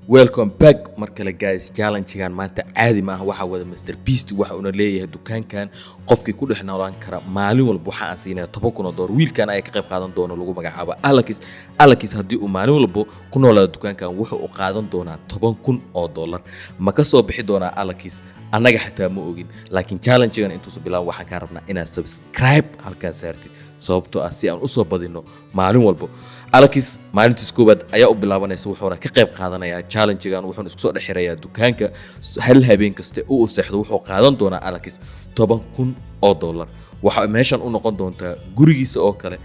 Welcome back mar kale, guys. Challengegan maanta caadi ma aha. Waxaa wada Mr Beast, waxa uuna leeyahay dukaankan qofkii ku dhex noolaan kara maalin walba waxa aan siinaya $10,000. Wiilkan ayaa ka qayb qaadan doona, lagu magacaabo Alex. Alex haddii uu maalin walba ku noolaado dukaankan, wuxuu u qaadan doonaa $10,000. Ma ka soo bixi doonaa Alex? Annaga xataa ma ogin. Laakiin challengegan intuusu bilaabo, waxaan kaa rabnaa inaad subscribe halkaan saartid, sababtoo ah si aan usoo badino maalin walbo. Alex maalintiis koowaad ayaa u bilaabanaysa, wuxuuna ka qayb qaadanayaa challengegan, wuxuuna isku soo dhex xirayaa dukaanka. Hal habeen kasta uu seexdo, wuxuu qaadan doonaa Alex $10,000. Waxa meeshan u noqon doontaa gurigiisa oo kale.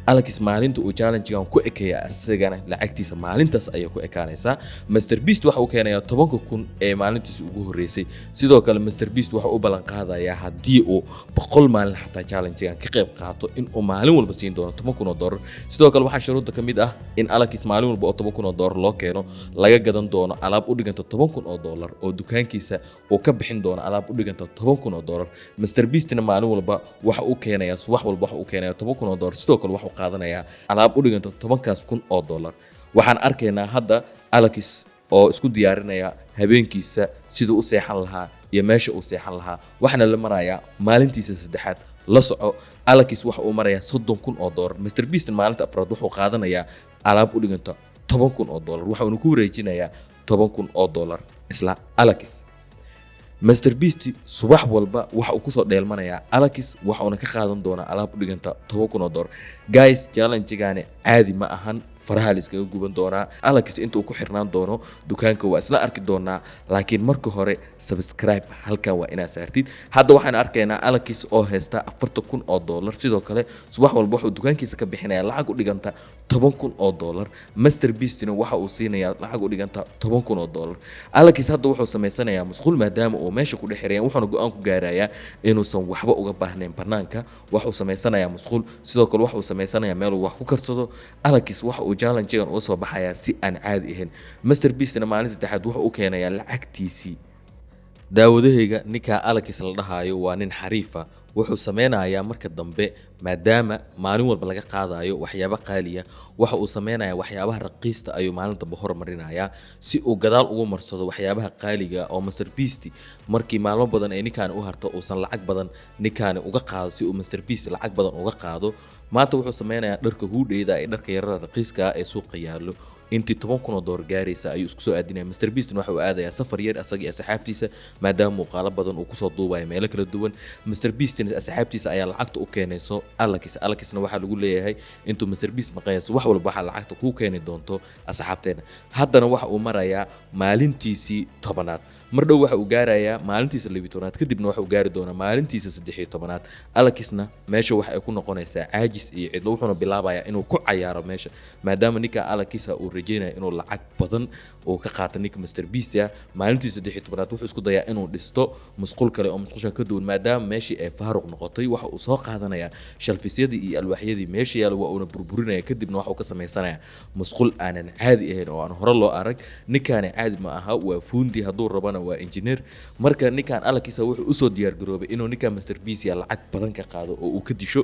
Alex maalinta uu challengegan ku ekeeya, isagana lacagtiisa maalintaas ayay ku ekaanaysaa. Mr Beast waxa uu keenayaa 10,000 ee maalintiisa ugu horreysay. Sidoo kale Mr Beast waxa uu ballan qaadayaa haddii uu 100 maalin xataa challengegan ka qayb qaato, in uu maalin walba siin doono $10,000. Sidoo kale waxaa shuruudda ka mid ah in Alex maalin walba oo $10,000 loo keeno laga gadan doono alaab u dhiganta $10,000, oo dukaankiisa uu ka bixin doono alaab u dhiganta $10,000. Mr Beastna maalin walba waxa uu keenayaa, subax walba waxa uu keenayaa $10,000. Sidoo kale waxa uu qaadanayaa alaab u dhiganta $10,000. Waxaan arkaynaa hadda Alex oo isku diyaarinaya habeenkiisa, siduu u seexan lahaa iyo meesha uu seexan lahaa. Waxaana la marayaa maalintiisa saddexaad. La soco, Alex waxa uu marayaa $30,000. Mr Beast maalinta afraad wuxuu qaadanayaa alaab u dhiganta $10,000, waxauna ku wareejinayaa $10,000 isla Alex. Mr Beast subax walba waxa uu kusoo dheelmanayaa Alex, waxa uuna ka qaadan doonaa alaab u dhiganta $10,000. Guys, challengegaani caadi ma ahan, faraha la iskaga guban doonaa. Alex inta uu ku xirnaan doono dukaanka waa isla arki doonaa, laakiin marka hore subscribe halkan waa inaad saartid. Hadda waxaan arkaynaa Alex oo haysta $40,000. Sidoo kale subax walba wuxuu dukaankiisa ka bixinayaa lacag u dhiganta $10,000. Mr Beastna waxa uu siinayaa lacag u dhiganta $10,000. Alex hadda wuxuu samaysanayaa musqul, maadaama uu meesha ku dhex xiraya, wuxuuna go'aan ku gaarayaa inuusan waxba uga baahnayn banaanka. Waxuu samaysanayaa musqul, sidoo kale waxuu samaysanayaa meel uu wax ku karsado. Alex waxa uu challengegan uga soo baxayaa si aan caadi ahayn. Mr Beastna maalin saddexaad wuxuu u keenayaa lacagtiisii. Daawadahayga, ninkaa Alex la dhahaayo waa nin xariifa. Wuxuu sameynayaa marka dambe, maadaama maalin walba laga qaadayo waxyaabo qaaliya, waxa uu sameynayaa waxyaabaha raqiista ayuu maalin dambe hormarinayaa, si uu gadaal ugu marsado waxyaabaha qaaliga, oo Mr Beast markii maalmo badan ay ninkaani u harto uusan lacag badan ninkaani uga qaado, si uu Mr Beast lacag badan uga qaado. Maanta wuxuu sameynayaa dharka huudheyda ee dharka yarada raqiiska ah ee suuqa yaallo, intii $10,000 gaaraysa ayuu isku soo aadinaya. Mr Beastna waxa uu aadayaa safar yar, asaga iyo asxaabtiisa, maadaama muuqaalo badan uu kusoo duubayo meelo kala duwan. Mr Beastna asxaabtiisa ayaa lacagta u keenayso Alex. Alexna waxaa lagu leeyahay intuu Mr Beast maqanayso, wax walba waxaa lacagta kuu keeni doonto asxaabteena. Haddana waxa uu marayaa maalintiisii 10aad. Mar dhow waxa uu gaarayaa maalintiisa 12aad, kadibna waxa uu gaari doonaa maalintiisa 13aad. Alexna meesha waxa ay ku noqonaysaa caajis iyo cidlo, wuxuuna bilaabayaa inuu ku cayaaro meesha, maadaama ninka Alexa uu rajeynayo inuu lacag badan uu ka qaato ninka Mr Beast ah. Maalintiisa 13aad wuxuu isku dayaa inuu dhisto musqul kale oo musqusha ka duwan, maadaama meeshii ay faaruq noqotay. Waxa uu soo qaadanayaa shalfisyadii iyo alwaaxyadii meesha yaala, waa uuna burburinaya. Kadibna waxa uu ka samaysanayaa musqul aanan caadi ahayn oo aan hore loo arag. Ninkaani caadi ma aha, waa fuundi, hadduu rabana waa engineer. Marka ninkan Alexa wuxuu usoo diyaar garoobay inuu ninkan Mr Beast lacag badan ka qaado oo uu ka disho.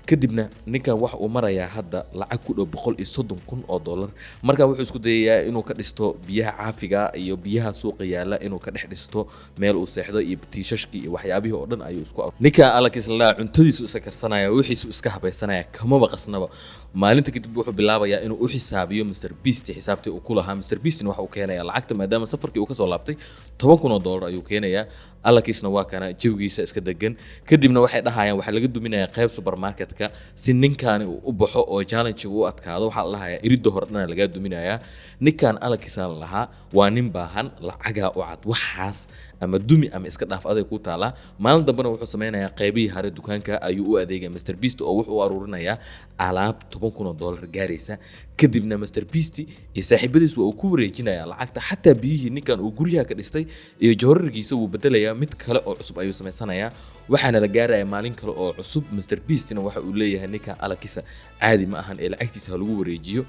Kadibna ninkan waxa uu marayaa hadda lacag ku dhow $130,000. Marka wuxuu isku dayayaa inuu ka dhisto biyaha caafiga iyo biyaha suuqa yaala, inuu ka dhex dhisto meel uu seexdo iyo tiishashkii iyo waxyaabihii oo dhan ayuu isku. Ninka Alex la cuntadiisu iska karsanaya, wixiisu iska habaysanaya, kamaba qasnaba. Maalinta kadib wuxuu bilaabayaa inuu u xisaabiyo Mr Beast xisaabtii uu ku lahaa. Mr Beastna waxa uu keenayaa lacagta, maadaama safarkii uu kasoo laabtay, $10,000 ayuu keenayaa. Alexna waa kana jawigiisa iska degan. Kadibna waxay dhahayaan waxaa laga duminayaa qayb supermarketka, si ninkaani uu u baxo oo challenge u adkaado. Waxaa la dhahayaa iridda hore dhana lagaa duminayaa. Ninkan Alexan lahaa waa nin baahan, lacagaa u cad, waxaas ama dumi ama iska dhaaf, aday ku taalaa. Maalin dambena wuxuu sameynayaa qaybihii hore dukaanka ayuu u adeegaya Mr Beast, oo wuxuu u aruurinayaa alaab $10,000 gaaraysa. Kadibna Mr Beast iyo saaxiibadiis waa uu ku wareejinayaa lacagta. Xataa biyihii ninkan uu guryaha ka dhistay iyo joorarkiisa wuu bedelayaa, mid kale oo cusub ayuu samaysanayaa. Waxaana la gaarayaa maalin kale oo cusub. Mr Beastna waxa uu leeyahay ninkan Alexa caadi ma ahan ee lacagtiisa ha lagu wareejiyo.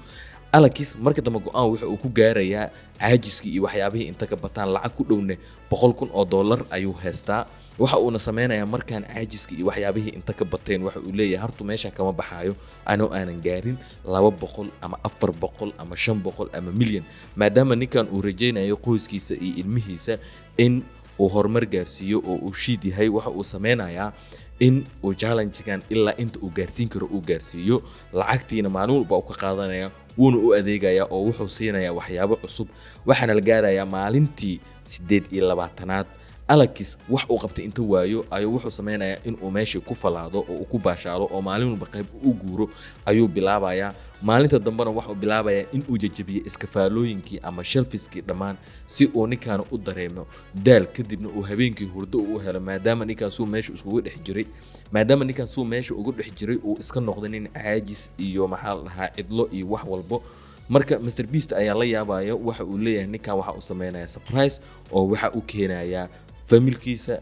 Alex marka dambe go-aan wuxa uu ku gaarayaa caajiskii iyo waxyaabihii inta ka bataan, lacag ku dhowne $100,000 ayuu haystaa. Waxa uuna sameynayaa markaan caajiskii iyo waxyaabihii inta ka bateen, waxa uu leeyahay hartu meeshan kama baxaayo anoo aanan gaarin 200 ama 400 ama 500 ama milyan, maadaama ninkan uu rajaynayo qoyskiisa iyo ilmihiisa in uu horumar gaarsiiyo oo uu shiid yahay. Waxa uu sameynayaa in uu challengegan ilaa inta uu gaarsiin karo uu gaarsiiyo, lacagtiina maalin walba uu ka qaadanaya, wuuna u adeegayaa oo wuxuu siinayaa waxyaabo cusub. Waxaana la gaarayaa maalintii 28aad. Alex wax uu qabtay inta waayo ayuu wuxuu sameynayaa inuu meeshii ku falaado oo uu ku baashaalo, oo maalin walba qayb u guuro ayuu bilaabayaa. Maalinta dambena waxuu bilaabayaa inuu jajabiyo iskafaalooyinkii ama shelfiskii dhammaan, si uu ninkaan u dareemo daal, kadibna uu habeenkii hurdo u helo, maadaama ninkaan suu meesha iskugu dhex jiray, maadaama ninkaan suu meesha ugu dhex jiray uu iska noqday nin caajis iyo, maxaa la dhahaa, cidlo iyo wax walbo. Marka Mr Beast ayaa la yaabaya. Waxa uu leeyahay ninkan waxa uu sameynaya surprise, oo waxa uu keenayaa familkiisa,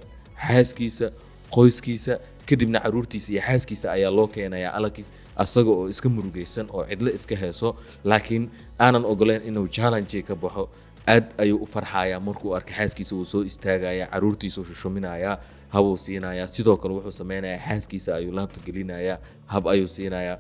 xaaskiisa, qoyskiisa. Kadibna caruurtiisa iyo xaaskiisa ayaa loo keenayaa Alex asaga oo iska murugaysan oo cidlo iska heeso, laakiin aanan ogoleyn inuu challenge ka baxo. Aad ayuu u farxayaa markuu arkay xaaskiisa. Wuu soo istaagaya, caruurtiisa shushuminayaa, habuu siinayaa. Sidoo kale wuxuu sameynayaa xaaskiisa ayuu laabta gelinayaa, hab ayuu siinayaa.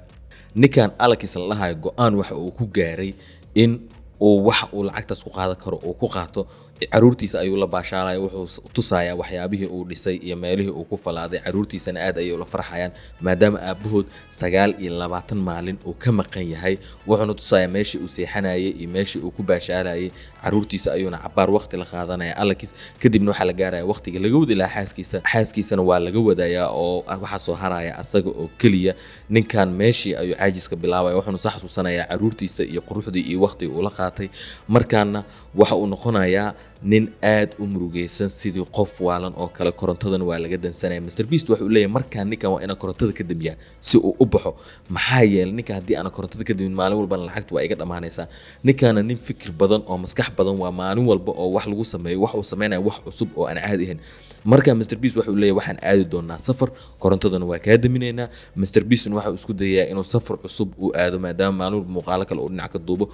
Ninkan Alex la dhahayo go-aan waxa uu ku gaaray in uu wax uu lacagtaas ku qaadan karo uu ku qaato. Caruurtiisa ayuu la baashaalaya, wuxuu tusayaa waxyaabihii uu dhisay iyo meelihii uu ku falaaday. Caruurtiisana aad ayay ula farxayaan, maadaama aabahood 29 maalin uu ka maqan yahay. Wuxuuna tusayaa meeshii uu seexanayay iyo meeshii uu ku baashaalayay. Caruurtiisa ayuuna cabaar waqti la qaadanaya Alex. Kadibna waxaa la gaaraya waqtiga laga wadi lahaa xaaskiisa. Xaaskiisana waa laga wadayaa oo waxaa soo haraya asaga oo keliya. Ninkan meeshii ayuu caajiska bilaabaya, wuxuuna soo xasuusanayaa caruurtiisa iyo quruxdii iyo waqtigii uu la qaatay. Markaana waxa uu noqonayaa nin aad u murugaysan, sidii qof waalan oo kale. Korontadana waa laga dansanaya. Mr Beast wuxuu leeyahay markaan ninkan waa inaan korontada ka damiyaa si uu u baxo, maxaa yeelay ninka haddii aan korontada ka damin, maalin walbana lacagtu waa iga dhammaanaysaa. Ninkaana nin fikir badan oo maskax badan waa. Maalin walba oo wax lagu sameeyo, wax uu sameynaya wax cusub oo aan caadi ahayn. Marka Mr Beast wuxuu leeyahay waxaan aadi doonaa safar, korontadana waa kaa daminaynaa. Mr Beastna waxa uu isku dayayaa inuu safar cusub uu aado, maadaama maalin walba muuqaalo kale uu dhinac ka duubo.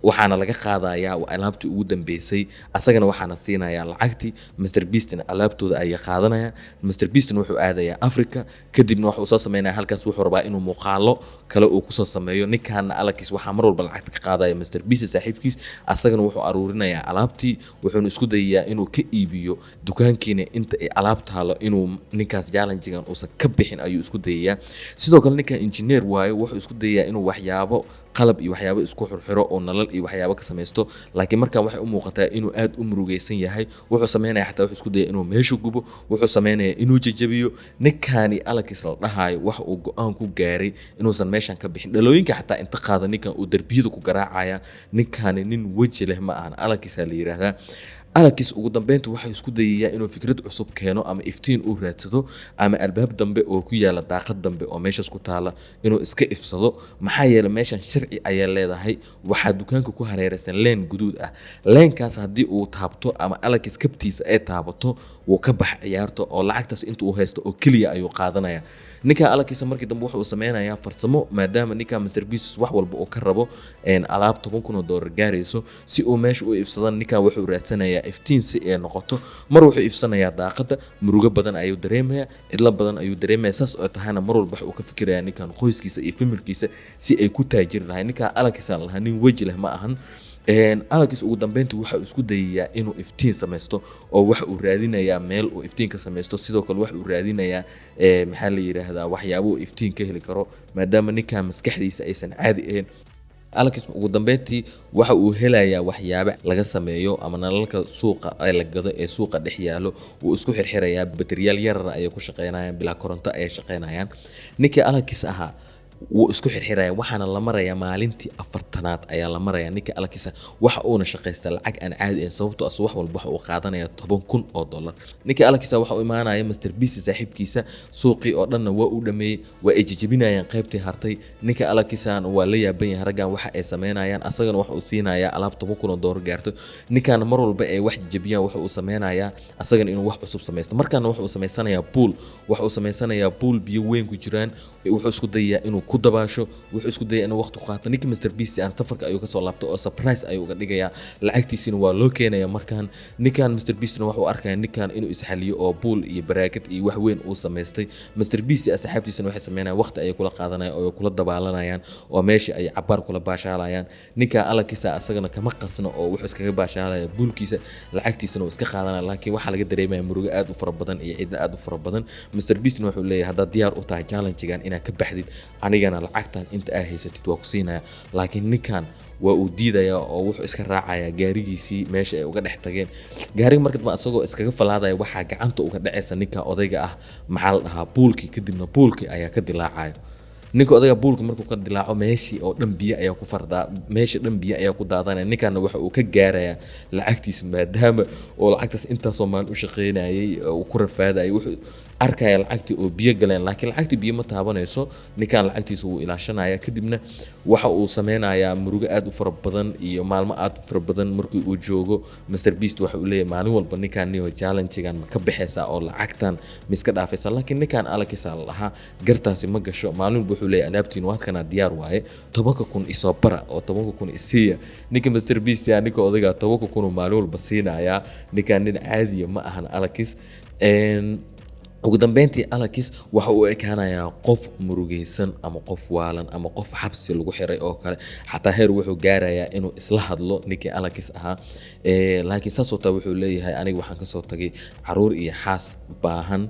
Waxaana laga qaadayaa alaabtii ugu dambeysay, asagana waxaana siinayaa lacagtii. Mr Beastna alaabtooda ayay qaadanayaan. Mr Beastna wuxuu aadayaa Africa, kadibna wuxuu soo sameynaya halkaas, wuxuu rabaa inuu muuqaalo kale uu kusoo sameeyo. Ninkaana Alex waxaa mar walba lacagta ka qaadaya Mr Beast saaxiibkiis. Asagana wuxuu aruurinayaa alaabtii, wuxuuna isku dayayaa inuu ka iibiyo dukaankiina inta ay alaab taalo. Inuu ninkaas challengegan uusan ka bixin ayuu isku dayayaa. Sidoo kale ninkan engineer waayo, wuxuu isku dayayaa inuu waxyaabo qalab iyo waxyaabo isku xirxiro oo nalal iyo waxyaabo ka samaysto, laakiin markan waxay u muuqataa inuu aad u murugaysan yahay. Wuxuu sameynaya xataa wuxuu isku daya inuu meesha gubo, wuxuu sameynaya inuu jajabiyo. Ninkaani Alex la dhahayo waxa uu go-aan ku gaaray inuusan meeshan ka bixin. Dhalooyinka xataa inta qaada ninkan uu darbiyada ku garaacaya. Ninkaani nin weji leh ma ahan. Alex la yiraahdaa. Alex ugu dambeynta waxay isku dayayaa inuu fikrad cusub keeno ama iftiin uu raadsado ama albaab dambe oo ku yaala daaqad dambe oo meeshaas ku taala inuu iska ifsado, maxaa yeelay meeshan sharci ayaa leedahay. Waxaa dukaanka ku hareeraysan leen guduud ah. Leenkaas haddii uu taabto ama Alex kabtiisa ay taabato, wuu ka bax ciyaarta, oo lacagtaas inta uu haysto oo keliya ayuu qaadanaya. Ninka Alex markii dambe wuxuu sameynayaa farsamo, maadaama ninka Mr Beast wax walba uu ka rabo alaab $10,000 gaarayso si uu meesha u ifsado. Ninkan wuxuu raadsanayaa iftiin si ay noqoto. Mar wuxuu ifsanayaa daaqada. Murugo badan ayuu dareemayaa, cidlo badan ayuu dareemayaa. Saas oo tahayna mar walba waxa uu ka fikirayaa ninkan qoyskiisa iyo familkiisa si ay ku taajiri lahay. Ninka Alex aan lahaa nin weji leh ma ahan. Alex ugu dambeyntii waxa uu isku dayayaa inuu iftiin samaysto, oo waxa uu raadinayaa meel uu iftiin ka samaysto. Sidoo kale waxa uu raadinayaa maxaa la yidhaahdaa, waxyaabo uu iftiin ka heli karo, maadaama ninkan maskaxdiisa aysan caadi ahayn. Alex ugu dambeyntii waxa uu helayaa waxyaabo laga sameeyo ama nalalka suuqa ee la gado ee suuqa dhex yaalo. Wuu isku xirxirayaa, bateriyaal yarar ayay ku shaqeynayaan, bilaa koronto ayay shaqeynayaan. Ninkii Alex ahaa wuu isku xirxiraya. Waxaana la marayaa maalintii 40aad ayaa la marayaa. Ninka Alex waxa uuna shaqaystaa lacag aan caadi ahayn, sababtoo ah wax walba waxa uu qaadanaya $10,000. Ninka Alex waxa uu imaanaya Mr Beast saaxiibkiisa. Suuqii oo dhanna waa uu dhameeyey, waa ay jejebinayaan qaybtii hartay. Ninka Alexan waa la yaaban yahay raggan waxa ay sameynayaan. Asagana waxa uu siinayaa alaab $10,000 gaarto. Ninkaana mar walba ay wax jejebiyaan, waxa uu sameynayaa asagana inuu wax cusub samaysto. Markaana waxa uu samaysanayaa pool, waxa uu samaysanayaa pool biyo weyn ku jiraan. Wuxuu isku dayayaa inuu ku dabaasho. Wuxuu isku dayaya inuu waqti ku qaato. Ninka Mr Beast aan safarka ayuu kasoo laabtay oo surprise ayuu uga dhigayaa, lacagtiisina waa loo keenaya. Markaan ninkan Mr Beastna wuxuu arkaya ninkan inuu isxaliyo oo pool iyo baraakad iyo wax weyn uu samaystay. Mr Beast asxaabtiisana waxay sameynayaan, waqti ayay kula qaadanayaan oo kula dabaalanayaan oo meesha ay cabaar kula baashaalayaan. Ninka Alexisa asagana kama qasno oo wuxuu iskaga baashaalaya poolkiisa, lacagtiisana uu iska qaadanaya, laakiin waxaa laga dareemaya murugo aad u fara badan iyo cidlo aad u fara badan. Mr Beastna wuxuu leeyahay, "Haddaad diyaar u tahay challengegan inaad ka baxdid, anigana lacagtan inta aa haysatid waa ku siinaya." Laakiin ninkan waa uu diidayaa oo wuxuu iska raacayaa gaarigiisii meesha ay uga dhex tageen. Gaariga marka dambe asagoo iskaga falaadaya, waxaa gacanta uga dhacaysa ninka odayga ah, maxaa la dhahaa, poolkii. Kadibna poolkii ayaa ka dilaacaya. Ninka odayga poolka markuu ka dilaaco, meeshii oo dhan biyo ayaa ku fardaa, meesha dhan biyo ayaa ku daadanaya. Ninkanna waxa uu ka gaarayaa lacagtiisa, maadaama oo lacagtaas intaasoo maalin u shaqaynayay oo uu ku rafaadayay. Wuxuu arkaya lacagtii oo biyo galeen, laakiin lacagtii biyo ma taabanayso. Ninkan lacagtiisa wuu ilaashanaya. Kadibna waxa uu sameynayaa murugo aad u fara badan iyo maalmo aad u fara badan markii uu joogo. Mr Beast waxa uu leeyahay maalin walba ninkan, "Niyo, challengegan ma ka baxaysaa oo lacagtan ma iska dhaafaysaa?" Laakiin ninkan Alexisa la dhahaa gartaasi ma gasho. Maalin walba wuxuu leeyahay, "Alaabtiin waadkanaa, diyaar waaye, 10,000 isoo bara oo 10,000 isiiya." Ninka Mr Beast yaa ninka odayga 10,000 uu maalin walba siinayaa. Ninkan nin caadiya ma ahan Alex. Ugu dambeyntii Alex waxa uu ekaanayaa qof murugaysan ama qof waalan ama qof xabsi lagu xiray oo kale. Xataa heer wuxuu gaarayaa inuu isla hadlo ninkii Alex ahaa. Laakiin saasoo taa wuxuu leeyahay, "Aniga waxaan kasoo tagay caruur iyo xaas baahan,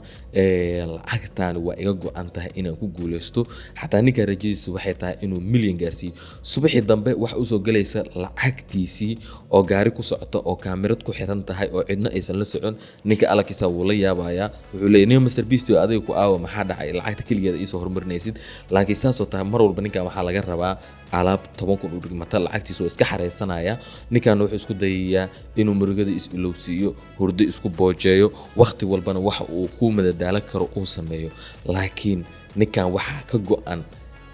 lacagtaani waa iga go-an tahay inaan ku guuleysto." Xataa ninka rajadiisa waxay tahay inuu milyan gaarsiiyo. Subaxii dambe waxa usoo gelaysa lacagtiisii oo gaari ku socota oo kaamirad ku xiran tahay oo cidna aysan la socon. Ninka Alexisa wuu la yaabayaa. Wuxuu leeyahay, "Nin Mr Beast oo adiga ku aawa, maxaa dhacay? Lacagta keligeeda iisoo horumarinaysid." Laakiin saasoo tahay, mar walba ninkan waxaa laga rabaa alaab 10,000 u dhigmata. Lacagtiisa waa iska xareysanaya. Ninkan wuxuu isku dayayaa inuu murugada is ilowsiiyo, hurdo isku boojeeyo, waqti walbana waxa uu ku madadaalo karo uu sameeyo, laakiin ninkan waxaa ka go-an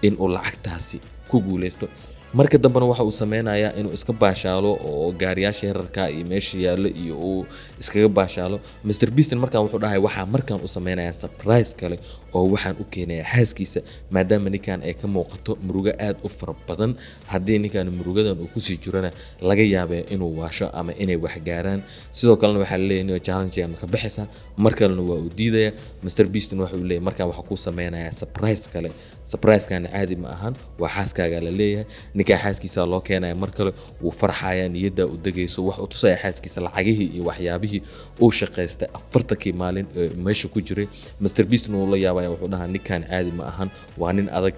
inuu lacagtaasi ku guuleysto. Marka dambena waxa uu sameynayaa inuu iska baashaalo oo gaariyaasha yararka iyo meesha yaallo iyo uu iskaga baashaalo. Mr Beaston markaan wuxuu dhahay, waxaa markaan u sameynayaa surprise kale oo waxaan u keenayaa xaaskiisa, maadaama ninkan ay ka muuqato murugo aad u fara badan. Haddii ninkan murugadan uu kusii jirona, laga yaabee inuu waasho ama inay wax gaaraan. Sidoo kalena waxaa laleeyahay, "Challenge ma ka baxaysaa?" Mar kalena waa uu diidaya. Mr Beaston waxa uu leeyahay, "Markaan waxaa kuu sameynayaa surprise kale, surprise-kana caadi ma ahan, waa xaaskaaga," la leeyahay. Ninkaa xaaskiisa loo keenaya mar kale, wuu farxaya, niyadda u degayso. Wax uu tusaya xaaskiisa lacagihii iyo waxyaabihii uu shaqaystay 40kii maalin ee meesha ku jiray. Mr Beaston wuu la yaabaya, wuxuu dhahaa, "Ninkan caadi ma ahan, waa nin adag."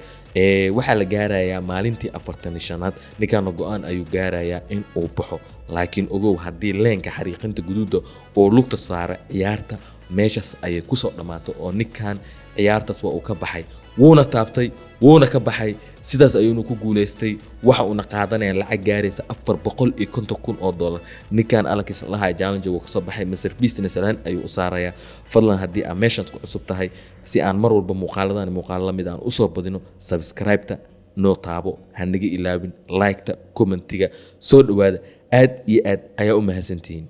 Waxaa la gaarayaa maalintii 45aad. Ninkaana go-aan ayuu gaarayaa in uu baxo, laakiin ogow, haddii leenka xariiqinta guduuda oo lugta saara, ciyaarta meeshaas ayay kusoo dhammaato. Oo ninkan ciyaartaas waa uu ka baxay, wuuna taabtay, wuuna ka baxay. Sidaas ayuuna ku guuleystay. Waxa uuna qaadanaya lacag gaaraysa 450,000 oo dollar. Ninkan Alex lahaa challenge wuu kasoo baxay. Mr Beastna salaan ayuu u saarayaa. Fadlan, haddii aad meeshan ku cusub tahay, si aan mar walba muuqaaladan muuqaalo lamid aan usoo badino, subscribe-ta noo taabo, hanaga ilaawin like-ta, commentiga. Soo dhawaada, aad iyo aad ayaa u mahadsantihiin.